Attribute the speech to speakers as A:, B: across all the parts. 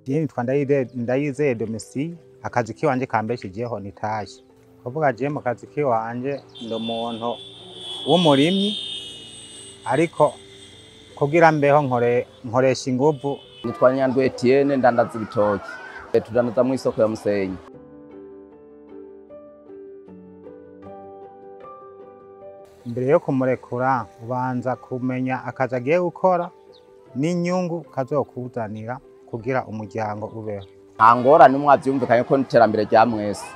A: Jewe nitwa Ndayizeye Domitien, akazi kiwanje kambeshejeho ni tashi. Kuvuga jewe mu kazi kiwanje ndi umuntu w'umurimyi, ariko kugira mbeho nkoresha inguvu.
B: Nitwa Nyandwi Etienne, ndandaza ibitoki. Tudandaza mw'isoko ya Musenyi.
A: Imbere yo kumurekura ubanza kumenya akazi agiye gukora n'inyungu kazokuzanira kugira umuryango ubeho.
B: Nta ngorane, mwavyumvikanye ko n'iterambere rya mwese.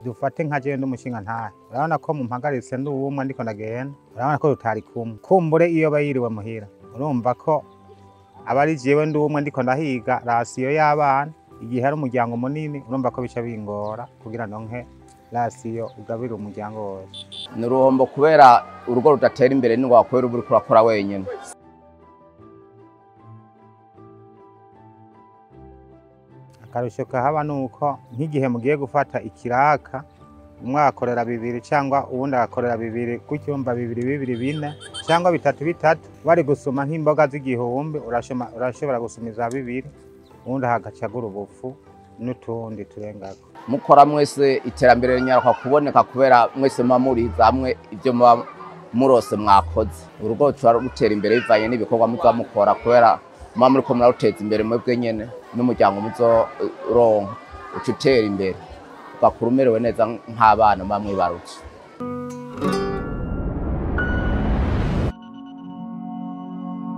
A: Dufate nka jewe ndi umushingantahe, urabona ko mumpagaritse ndi uwumwe ndiko ndagenda, urabona ko tutari kumwe. Kumbure iyo aba yiriwe muhira, urumva ko aba ari jewe ndi umwe ndiko ndahiga rasiyo y'abana. Igihe ari umuryango munini urumva ko bica bingora kugira ndonke rasiyo ugabira umuryango wose.
B: Ni uruhombo kubera urugo rudatera imbere ni kubera uba uriko urakora wenyene.
A: Akarusho kahaba nuko nk'igihe mugiye gufata ikiraka, umwe agakorera bibiri cyangwa uwundi agakorera bibiri, gutyo urumva bibiri bibiri bine cyangwa bitatu bitatu, bari gusuma nk'imboga z'igihumbi, urashobora gusumiza bibiri, uwundi agaca agura ubufu n'utundi turengako.
B: Mukora mwese iterambere rinyaruka kuboneka kubera mwese muba muriza hamwe ibyo muba murose mwakoze. Urugo rushobora rutera imbere bivanye n'ibikorwa muza mukora, kubera muba muriko muraruteza imbere mwebwe nyene n'umuryango muzoronka uca utera imbere, ugakura umerewe neza nk'abana muba mwibarutse.